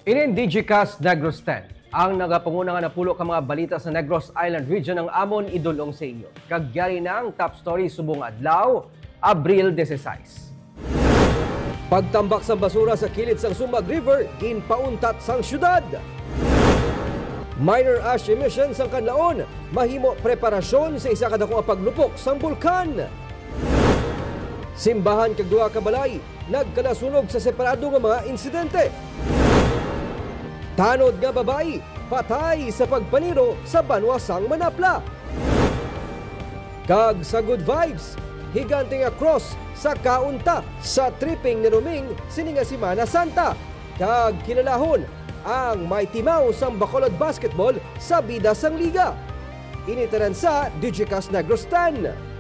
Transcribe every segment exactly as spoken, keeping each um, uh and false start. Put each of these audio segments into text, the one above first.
Inin Digicast Negros ten. Ang nagapanguna nga napulo ka mga balita sa Negros Island Region ang amon idul-ong sa inyo. Kag yari na ang top story subong adlaw, Abril dieciséis. Pagtambak sang basura sa kilid sang Sumbag River, ginpauntat sang syudad. Minor ash emission sang Canlaon, mahimo preparasyon sa isa ka dako nga paglupok sang bulkan. Simbahan kag duha ka balay nagkalasunog sa separado nga mga insidente. Tanod nga babayi patay sa pagpaniro sa banwa sang Manapla. Kag sa Good Vibes, higante nga cross sa kaunta sa tripping ni Roming sini nga Semana Santa. Kag kilalahon ang may timaw sang Bacolod basketball sa bida sang liga. Ini tanan sa Digicast Negros ten.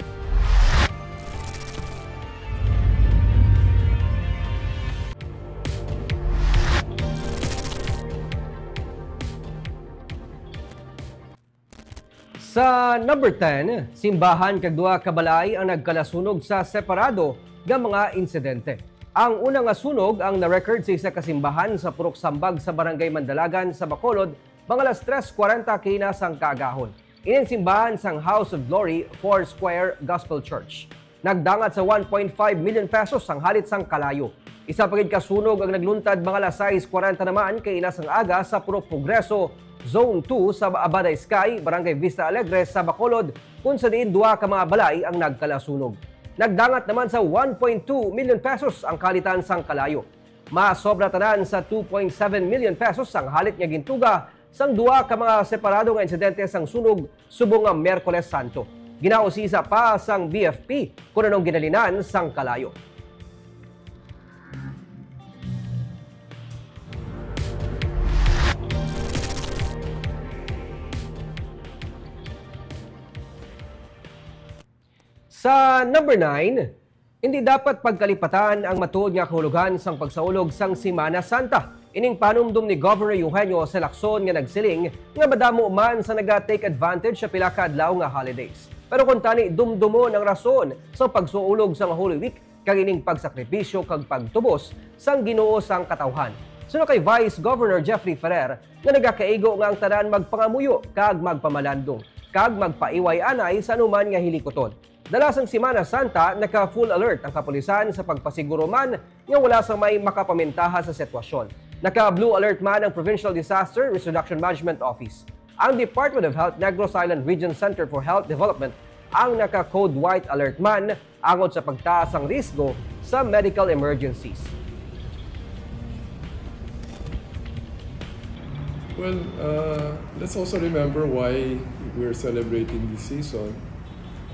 Sa number ten, simbahan kag duha ka balay ang nagkalasunog sa separado nga mga insidente. Ang una nga sunog ang na-record sa isa ka simbahan sa Purok Sambag sa Barangay Mandalagan sa Bacolod, mga alas tres kwarenta kaina sang kaagahon. Inin simbahan sang House of Glory Foursquare Gospel Church. Nagdangat sa one point five million pesos ang halit sang kalayo. Isa pa gid ka sunog ang nagluntad mga alas sais kwarenta naman kaina sang aga sa Purok Progreso, Zone two sa Abada Sky, Barangay Vista Alegre sa Bacolod, kung sa diin duha ka mga balay ang nagkalasunog. Nagdangat naman sa one point two million pesos ang kalitan sang kalayo. Masobra tanan sa two point seven million pesos ang halit nga gintuga sang duha ka mga separado nga insidente sang sunog subong nga Miyerkules Santo. Ginausisa pa sang B F P kon anong ginhalinan sang kalayo. Sa number nine, hindi dapat pagkalipatan ang matuod nga kahulugan sang pagsaulog sang Semana Santa. Ining panumdom ni Governor Eugenio Jose Lacson nga nagsiling nga madamo man sa naga-take advantage sa pila ka adlaw nga holidays. Pero kung tani dumdumon ang rason sa pagsuulog sang Holy Week kag ining pagsakripisyo kag pagtubos sang Ginoo sang katawhan. Suno kay Vice Governor Jeffrey Ferrer nga nagakaigo nga ang tanan magpangamuyo kag magpamalandong kag magpaiway anay sa anuman nga hilikuton. Dala sang Semana Santa, naka-full alert ang kapulisan sa pagpasiguro man nga wala sang may makapamintaha sa sitwasyon. Naka-blue alert man ang Provincial Disaster Risk Reduction Management Office. Ang Department of Health Negros Island Region Center for Health Development ang naka-code white alert man angod sa pagtaas sang risgo sa medical emergencies. Well, uh, let's also remember why we're celebrating this season.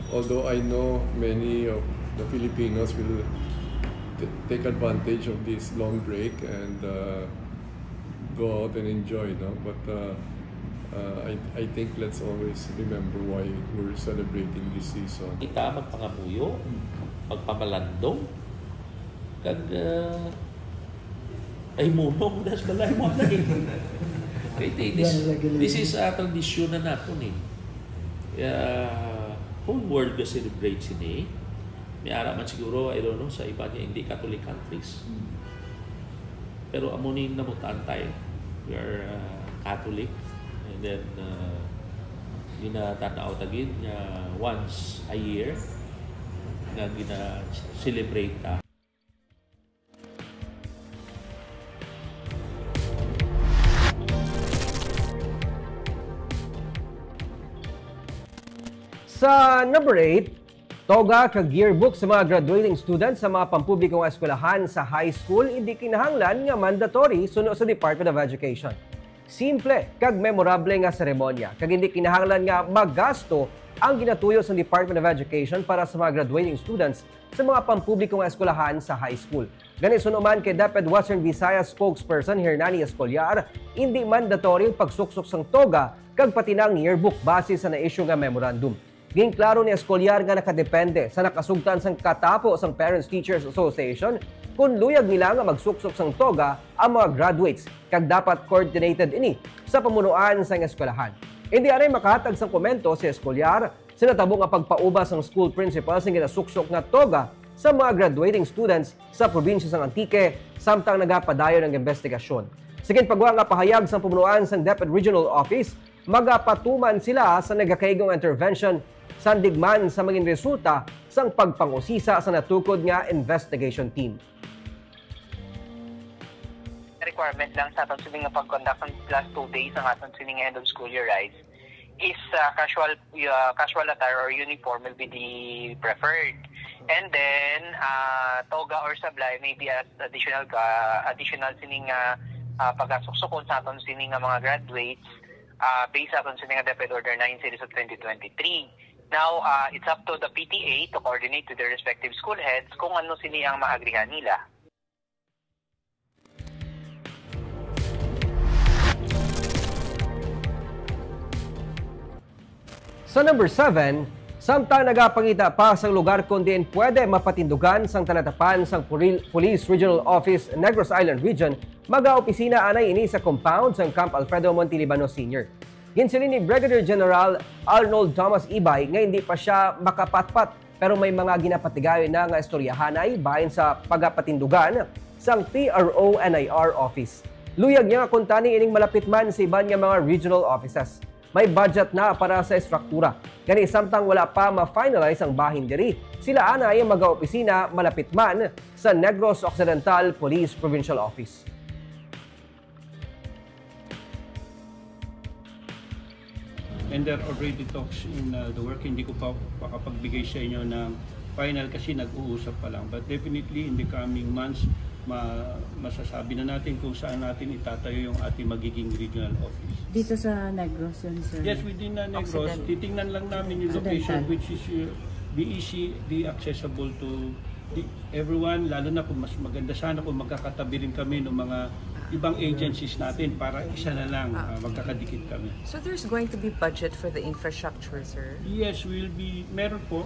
Although I know many of the Filipinos will t- take advantage of this long break and uh, go out and enjoy, no? But uh, uh, I, I think let's always remember why we're celebrating this season. Kita magpangamuyo, magpamalandong, kag uh, ay, munong das balay mo na eh. Kay this, this is a tradisyon na nato ni. Uh, whole world ga celebrate sini. May ara man siguro, I don't know, sa iba nga hindi Catholic countries. Pero amo ni namutaan tayo. We are uh, Catholic. And then, uh, ginatanaw tagid nga once a year nga gina-celebrate ta. Sa number eight, toga kag yearbook sa mga graduating students sa mga pampubliko nga eskwelahan sa high school indi kinahanglan nga mandatory suno sa Department of Education. Simple kag memorable nga seremonya kag indi kinahanglan nga magasto ang ginatuyo sa Department of Education para sa mga graduating students sa mga pampubliko nga eskwelahan sa high school. Gani suno man kay DepEd Western Visayas spokesperson Hernani Escollar, indi mandatory ang pagsuksok sang toga kag pati na ang yearbook base sa na-issue nga memorandum. Ginklaro ni Escollar nga nakadepende sa nakasugtan sang katapo sang Parents Teachers Association kon luyag nila nga magsuksok sang toga ang mga graduates kag dapat coordinated ini sa pamunuan sang eskwelahan. Indi anay makahatag sang komento si Escollar sa natabo nga pagpaubas sang school principal sang ginasuksok nga toga sa mga graduating students sa probinsya sang Antique, samtang nagapadayon ang investigasyon. Sa ginpagwa nga pahayag sang pamunuan sang DepEd Regional Office, magapatuman sila sa nagakaigong intervention, sandig man sa mangin resulta sang pagpangusisa sa natukod nga investigation team. Requirement lang sa aton sini nga pag-conduct ng last two days ng aton sini nga end of school year rides is, ah, casual, ah, casual attire or uniform will be the preferred. And then, ah, toga or sablay, maybe as additional, ah, additional sini nga, ah, pagasuksukon sa aton sini nga mga graduates, ah, based sa aton sini nga DepEd Order nine Series of twenty twenty-three. Now, ah, it's up to the P T A to coordinate with their respective school heads kung ano sini ang maagrihan nila. Sa number seven, samtang nagapangita pa sang lugar kon diin pwede mapatindugan sang talatapan sang Puril-, Police Regional Office, Negros Island Region, magaopisina anay ini sa compound sang Camp Alfredo Montelibano Senior. Ginsiling ni Brigadier General Arnold Thomas Ibay nga hindi pa sia makapatpat, pero may mga ginapatigayon na nga istoryahanay bahin sa pagapatindugan sang P R O N I R office. Luyag niya nga kuntani ining malapit man sa iban nga mga regional offices. May budget na para sa estruktura. Gani, samtang wala pa ma-finalize ang bahin diri, sila anay ang magaopisina malapit man sa Negros Occidental Police Provincial Office. And there are already talks in, uh, the work. Hindi ko pa makapagbigay sa inyo ng final kasi nag-uusap pa lang. But definitely in the coming months, ma- masasabi na natin kung saan natin itatayo yung ating magiging regional office. Dito sa Negros yun, sir? Yes, within uh, Negros. Occidental. Titingnan lang namin yung location Occidental. Which is uh, the easy, the accessible to the, everyone, lalo na kung mas maganda sana kung magkakatabi rin kami ng mga ibang agencies natin para isa na lang, uh, magkakadikit kami. So there's going to be budget for the infrastructure, sir? Yes, will be, meron po.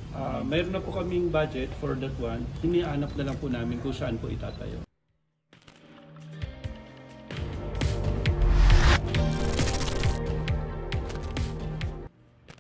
Ah, meron na po kaming budget for that one. Hinihanap na lang po namin kung saan po itatayo.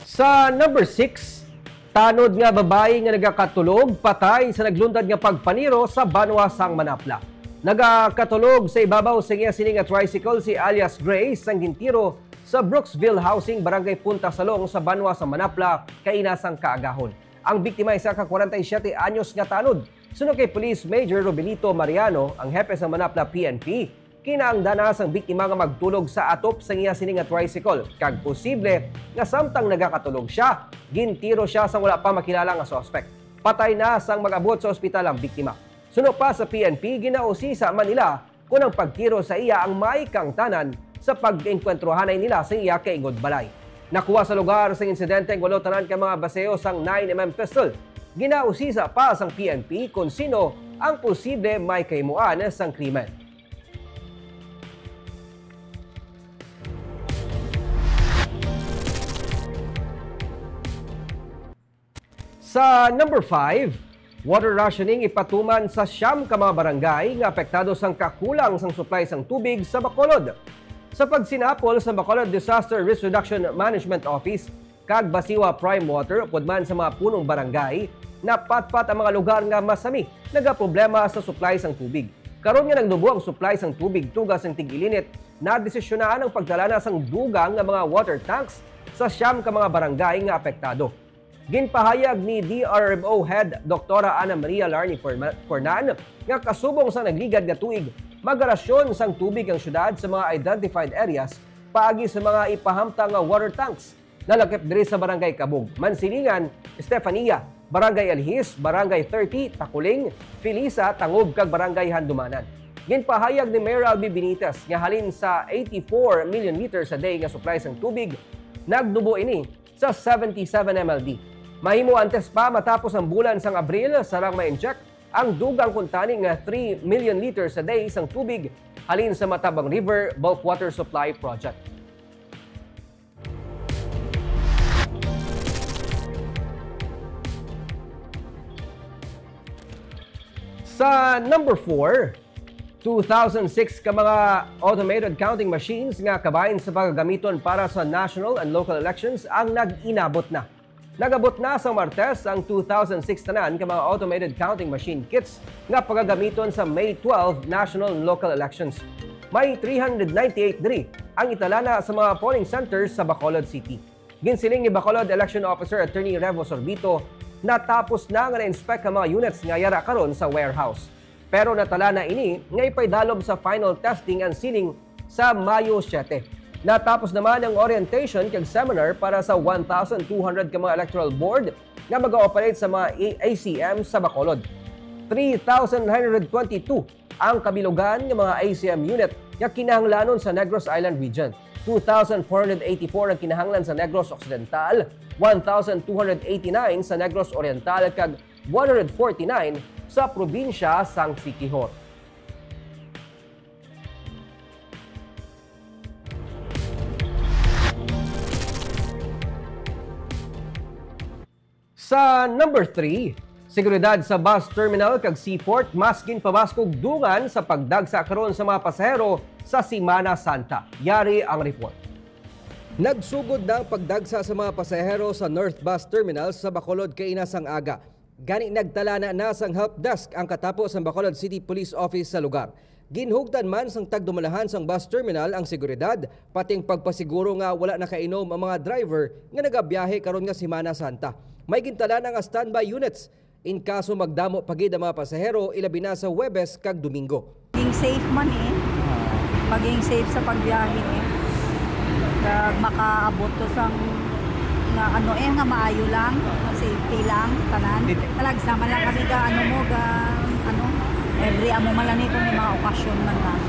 Sa number six, tanod nga babayi nga nagakatulog patay sa naglundad nga pagpaniro sa banwa sang Manapla. Nagakatulog sa ibabaw sa iya sini nga tricycle si alias Grace sang gintiro sa Brooksville Housing, Barangay Punta Salong sa banwa sa Manapla kaina sang kaagahon. Ang biktima isa ka kwarenta y siyete anyos nga tanod. Suno kay Police Major Robelito Mariano, ang hepe sa Manapla P N P, kinahanglan na sang biktima nga magtulog sa atop sang iya sini nga tricycle, kag posible nga samtang nagakatulog siya, gintiro siya sang wala pa makilala nga suspek. Patay na sang mag-abot sa ospital ang biktima. Suno pa sa P N P, ginausisa man nila kon ang pagtiro sa iya ang may kaangtanan sa pag-engkwentrohanay nila sa iya kaingod balay. Nakuha sa lugar sang insidente ang walo tanan ka mga baseo sang nine M M pistol. Ginausisa pa sang P N P kon sino ang posible may kahimuan sang krimen. Sa number five, water rationing ipatuman sa siyam ka mga barangay nga apektado sang kakulang sang supply sang tubig sa Bacolod. Sa pagsinapol sa Bacolod Disaster Risk Reduction Management Office kag Basiwa Prime Water upod man sa mga punong barangay, napatpat ang mga lugar nga masami nagaproblema sa supply sang tubig. Karon nga nagnubo ang supply sang tubig tuga sang tig-ilinit, nadesisyunan ang pagdala na sang dugang nga mga water tanks sa siyam ka mga barangay nga apektado. Ginpahayag ni D R M O Head Doktora Ana Maria Larny Forma- Fornan nga kasubong sa nagligad nga tuig, magarasyon sang tubig ang syudad sa mga identified areas paagi sa mga ipahamtang nga water tanks. Nalakip diri sa Barangay Cabug, Mansilingan, Estefania, Barangay Alhis, Barangay thirty, Taculing, Felisa, Tangub, kag Barangay Handumanan. Ginpahayag ni Mayor Albi Benitez nga halin sa eighty-four million liters a day nga supply sang tubig, nagnubo ini sa seventy-seven M L D. Mahimo antes pa matapos ang bulan sang Abril, sarang ma-inject ang dugang kuntani nga three million liters a day sang tubig halin sa Matabang River Bulk Water Supply Project. Sa number four, two thousand six ka mga automated counting machines nga kabahin sa pagagamiton para sa national and local elections ang nag-inabot na. Nagabot na sa Martes ang two thousand six tanan ka mga automated counting machine kits nga pagagamiton sa May twelve national and local elections. May three hundred ninety-eight diri ang italana sa mga polling centers sa Bacolod City. Ginsiling ni Bacolod Election Officer Attorney Revo Sorbito, natapos na nga na-inspect ang mga units nga yara karon sa warehouse. Pero natalana ini nga ipaidalom sa final testing ang siling sa Mayo siete. Natapos naman ang orientation kag seminar para sa one thousand two hundred ka mga electoral board nga mag-ooperate sa mga A- ACM sa Bacolod. Three thousand nine hundred twenty-two ang kabilugan nga mga ACM unit nga kinahanglanon sa Negros Island Region. Two thousand four hundred eighty-four ang kinahanglan sa Negros Occidental, one thousand two hundred eighty-nine sa Negros Oriental, kag one hundred forty-nine sa probinsya sang Siquijor. Sa number three, seguridad sa bus terminal kag seaport mas ginpabaskog dungan sa pagdagsa karon sa mga pasahero sa Semana Santa. Yari ang report. Nagsugod na ang pagdagsa sa mga pasahero sa North Bus Terminal sa Bacolod kaina sang aga. Gani, nagtalana na sang help desk ang katapo sang Bacolod City Police Office sa lugar. Ginhugtan man sang tagdumalahan sang bus terminal ang seguridad, pati ang pagpasiguro nga wala nakainom ang mga driver nga nagabiyahe karon nga Semana Santa. May gintalana nga standby units in kaso magdamo pa gid ang mga pasahero, ilabi na sa Huwebes kag Domingo. Maging safe man eh. Maging safe sa pagbiyahe eh. Kag makaabot to sang nga ano eh, nga maayo lang, nga safety lang, tanan. Talagsa man lang kami ga ano mo, ga ano, every amo man lang eh, kung may mga okasyon man lang.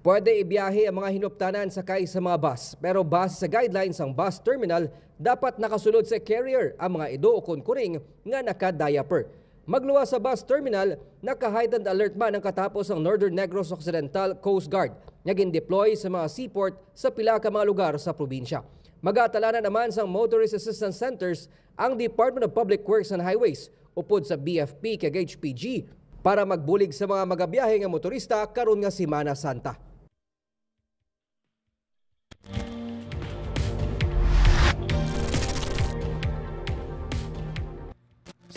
Pwede ibiyahe ang mga hinuptanan sakay sa mga bus, pero base sa guidelines sang bus terminal, dapat nakasulod sa carrier ang mga ido ukon kuring nga naka-diaper. Magluwas sa bus terminal, naka-heightened alert man ang katapo sang Northern Negros Occidental Coast Guard nga gindeploy sa mga seaport sa pila ka mga lugar sa probinsya. Magatalanan naman sang Motorist Assistance Centers ang Department of Public Works and Highways upod sa B F P kag H P G para magbulig sa mga magabiyahe nga motorista karon nga Semana Santa.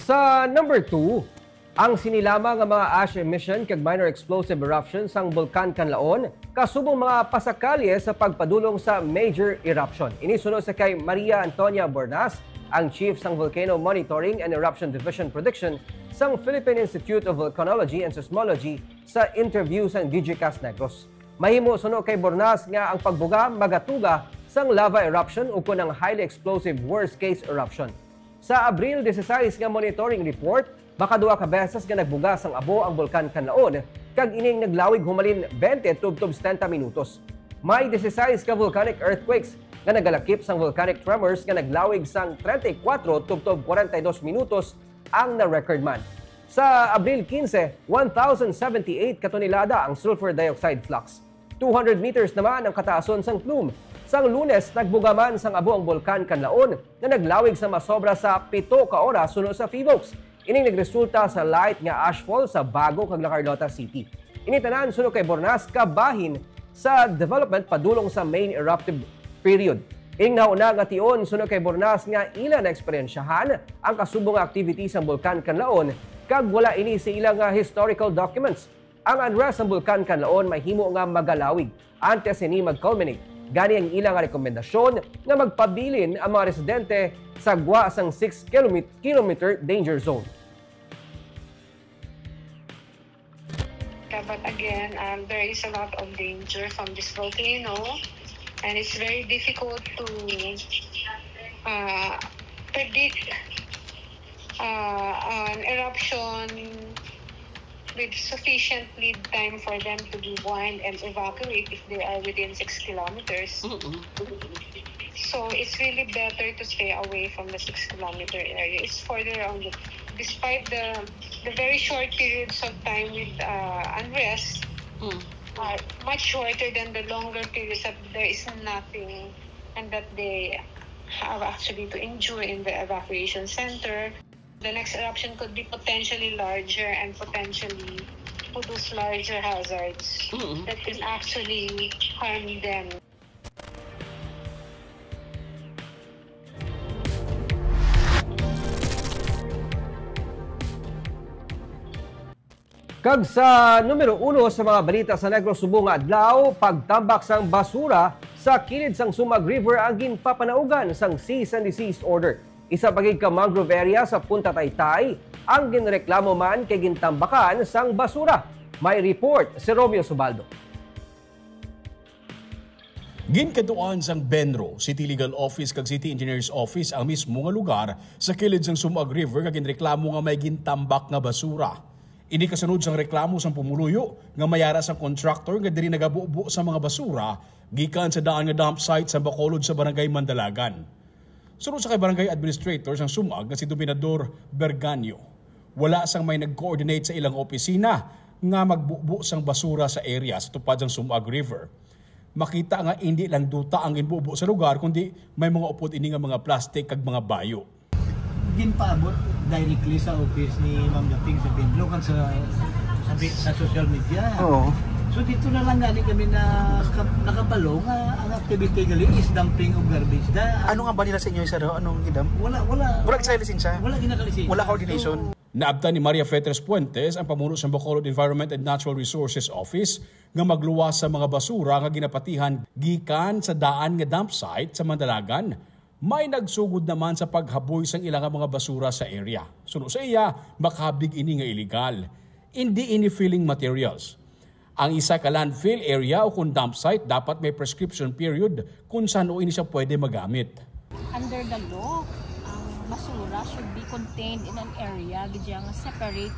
Sa number two, ang sinilama nga mga ash emission kag minor explosive eruption sang Bulkan Kanlaon kasubong mga pasakalye sa pagpadulong sa major eruption. Ini suno sa kay Maria Antonia Bornas, ang chief sang Volcano Monitoring and Eruption Division Prediction sang Philippine Institute of Volcanology and Seismology, sa interview sang Digicast Negros. Mahimo suno kay Bornas nga ang pagbuga magatuga sang lava eruption ukon ang highly explosive worst-case eruption. Sa Abril dieciséis nga monitoring report, makaduha ka beses nga nagbuga sang abo ang Bulkan Kanlaon, kag ining naglawig humalin twenty tubtob setenta minutos. May dieciséis ka volcanic earthquakes nga nagalakip sang volcanic tremors nga naglawig sang treinta y cuatro tubtob cuarenta y dos minutos ang na-record man. Sa Abril quince, one thousand seventy-eight ka tonelada ang sulfur dioxide flux. Two hundred meters naman ang kataason sang plume. Sang Lunes, nagbuga man sang abo ang Bulkan Kanlaon nga naglawig sa masobra sa pito ka oras suno sa Five Oaks. Ining nagresulta sa light nga ashfall sa Bago kag La Carlota City. Ini tanan suno kay Bornas kabahin sa development padulong sa main eruptive period. Ing nauna nga tion suno kay Bornas nga ila naeksperyensyahan ang kasubong nga activity sang Bulkan Kanlaon kag wala ini sa ila nga historical documents. Ang unrest sang Bulkan Kanlaon mahimo nga magalawig antes ini mag-culminate. Gani ang ila nga rekomendasyon nga magpabilin ang mga residente sa gwa sang six kilomet-, kilometer danger zone. Yeah, but again, um, there is a lot of danger from this volcano, and it's very difficult to uh, predict uh, an eruption with sufficient lead time for them to be warned and evacuate if they are within six kilometers. So it's really better to stay away from the six kilometer area. It's further on the, despite the the very short periods of time with uh, unrest, Mm. uh, much shorter than the longer periods that there is nothing and that they have actually to endure in the evacuation center. The next eruption could be potentially larger and potentially produce larger hazards Mm. that can actually harm them. Kag sa numero uno sa mga balita sa Negros subong nga adlaw, pagtambak sang basura sa kilid sang Sumag River ang ginpapanaugan sang cease and desist order. Isa pa gid ka mangrove area sa Punta Taytay ang ginreklamo man kay gintambakan sang basura. May report si Romeo Subaldo. Ginkadtuan sang BENRO, City Legal Office kag City Engineer's Office ang mismo nga lugar sa kilid sang Sumag River nga ginreklamo nga may gintambak nga basura. Ini kasunod sang reklamo sang pumuluyo nga may ara sang contractor nga diri nagabubo sa mga basura gikan sa daan nga dump site sa Bacolod sa Barangay Mandalagan. Suno sa kay Barangay Administrator sang Sumag nga si Dominador Berganio, wala sang may nag-coordinate sa ilang opisina nga magbubo sang basura sa area sa tupad sang Sumag River. Makita nga indi lang duta ang ginbubo sa lugar, kundi may mga upod ini nga mga plastic kag mga bayo. Ginpaabot directly sa office ni Ma'am Dating sa Pedro kag sa, sa, sa social media. Oo. So, dito na lang gani kami na, nakabalo nga ang activity gali is dumping of garbage. Da, Ano nga ba nila sa inyo, sir? Anong gidam? Wala, wala. Wala sila lisensya? Wala ginakalisensya. Wala coordination? So, Naabtan ni Maria Fetres Puentes, ang pamuno sa Bacolod Environment and Natural Resources Office, nga magluwas sa mga basura nga ginapatihan gikan sa daan nga dump site sa Mandalagan. May nagsugod naman sa paghaboy sang ila nga mga basura sa area. Suno sa iya, makabig ini nga iligal. Indi ini filling materials. Ang isa ka landfill area o kon dump site dapat may prescription period kung san-o ini siya pwede magamit. Under the law, ang basura should be contained in an area gid siya nga separate.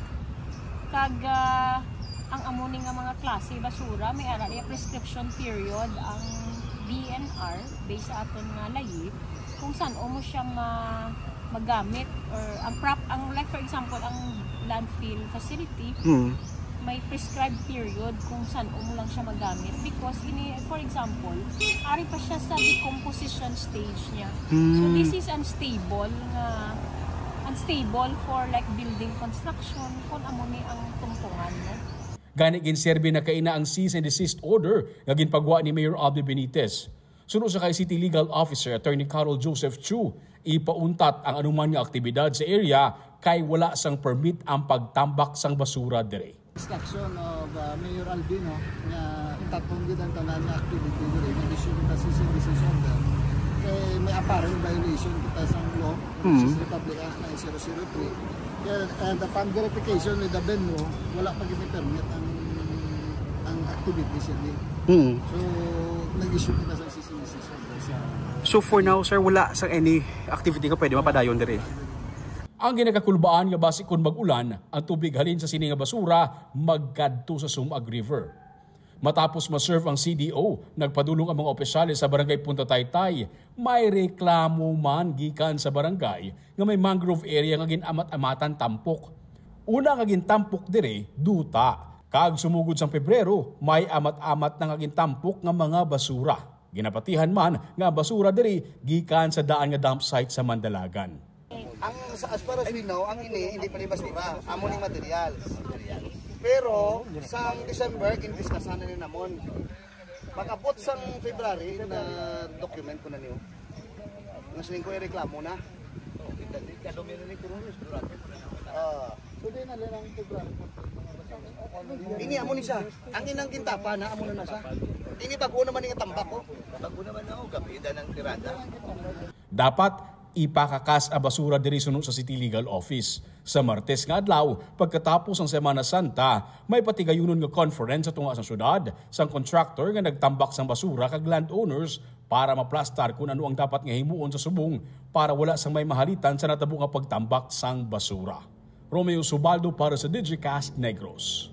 Kag, ah, ang amo ni nga mga klase basura may ara niya prescription period ang D N R based sa aton nga layi kung san-o mo siya ma magamit or ang prop ang, like, for example, ang landfill facility, Mm. may prescribed period kung san-o mo lang siya magamit because ini, for example, ari pa siya sa decomposition stage niya. So, Mm. this is unstable nga, unstable for, like, building construction kung amo ni ang tungtungan mo. Gani, ginserbi na kaina ang cease and desist order nga ginpagwa ni Mayor Abby Benitez. Suno sa kay City Legal Officer Attorney Carol Joseph Chu, ipauntat ang anuman nga aktibidad sa area kay wala sang permit ang pagtambak sang basura diri. Instruction of, uh, Mayor Albino nga itatong gid ang tanan nga activity diri, nag-issue kita sa cease and desist order. Kay may apparent violation kita sa law, Mm. Fisheries Republic Act nine zero zero three. Kaya, and upon verification with the BENRO, wala pa gid permit ang, ang activities yan eh. Mm. So, nag-issue kita sa cease and desist order sa So, for now, sir, wala sa any activity nga pwede mapadayon diri? Ang ginakakulbaan nga basi kon mag-ulan, ang tubig halin sa sini nga basura magkadto sa Sumag River. Matapos ma-serve ang C D O, nagpadulong ang mga opisyales sa Barangay Punta Taytay. May reklamo man gikan sa barangay nga may mangrove area nga gin-amat-amatan tampok. Una nga gintampok diri, duta. Kag sumugod sang Pebrero, may amat-amat na nga gintampok nga mga basura. Ginapatihan man nga ang basura diri gikan sa daan nga dump site sa Mandalagan. Ang sa, as far as we know, ang ini hindi pa ni basura, amo ni materials. Pero sa December, gindiscuss na ni namon. Pag-abot sang February, na document ko na niyo. Nga siling ko, reklamo na. Ah. Ini amo ni siya. Ang inang gintapa na amo na nasa. Ini bago naman nga tambak, oh. Bago naman na, oh, gabi na ng tirada. Dapat ipakakas ang basura diri suno sa City Legal Office. Sa Martes nga adlaw, pagkatapos sang Semana Santa, may patigayunon nga conference sa tunga sang syudad, sang contractor nga nagtambak sang basura kag landowners para maplastar kun ano ang dapat nga himuon sa subong para wala sang may mahalitan sa natabo nga pagtambak sang basura. Romeo Subaldo para sa Digicast Negros.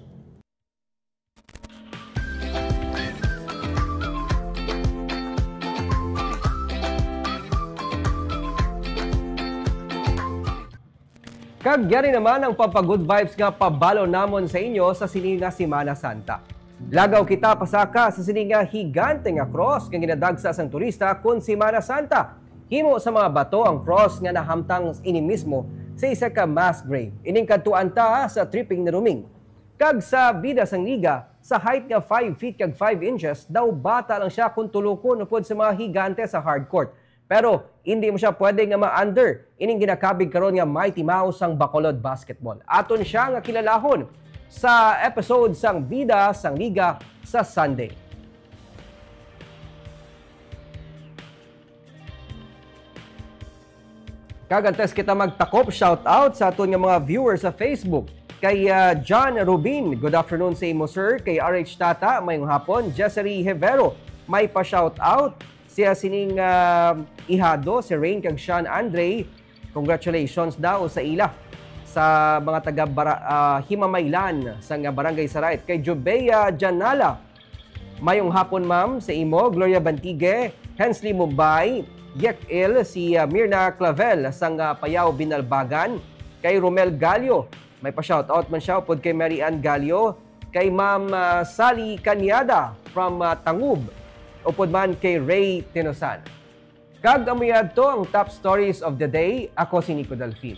Kag yari naman ang pagpa-good vibes nga pabalo namon sa inyo sa sini nga Semana Santa. Lagaw kita pasaka sa sini nga higante nga cross nga ginadagsa sang turista kon Semana Santa. Himo sa mga bato ang cross nga nahamtang ini mismo sa isa ka mass grave. Ining kadtuan ta sa tripping ni Roming. Kag sa bida sang liga, sa height nga five feet kag five inches, daw bata lang siya kon tulokon upod sa mga higante sa hard court. Pero indi mo siya pwede nga ma-under ining ginakabig karon nga Mighty Mouse sang Bacolod Basketball. Aton siya nga kilalahon. sa episode sang Bida sang Liga sa Sunday. Kag antes kita magtakop, shout out sa aton nga mga viewers sa Facebook. Kay, ah, John Rubin, good afternoon sa imo, sir. Kay R H Tata, mayong hapon. Jessary Hevero, may pa-shout out. Siya sining, ah, ihado, si Rain kag Sean Andre. Congratulations daw sa ila sa mga taga Bara-, ah, Himamaylan sa nga Barangay Sarait. Kay Jubea Janala, mayong hapon, ma'am, sa imo. Gloria Bantigue, Hensley Mumbay, Yek Il, si, ah, Mirna Clavel sang, ah, Payao Binalbagan, kay Romel Galio, may pa-shoutout man siya, upod kay Mary Ann Galio, kay Ma'am, ah, Sally Cañada from, ah, Tangub, upod man kay Ray Tinosan. Kag amo yadto ang top stories of the day. Ako si Nico Delfin.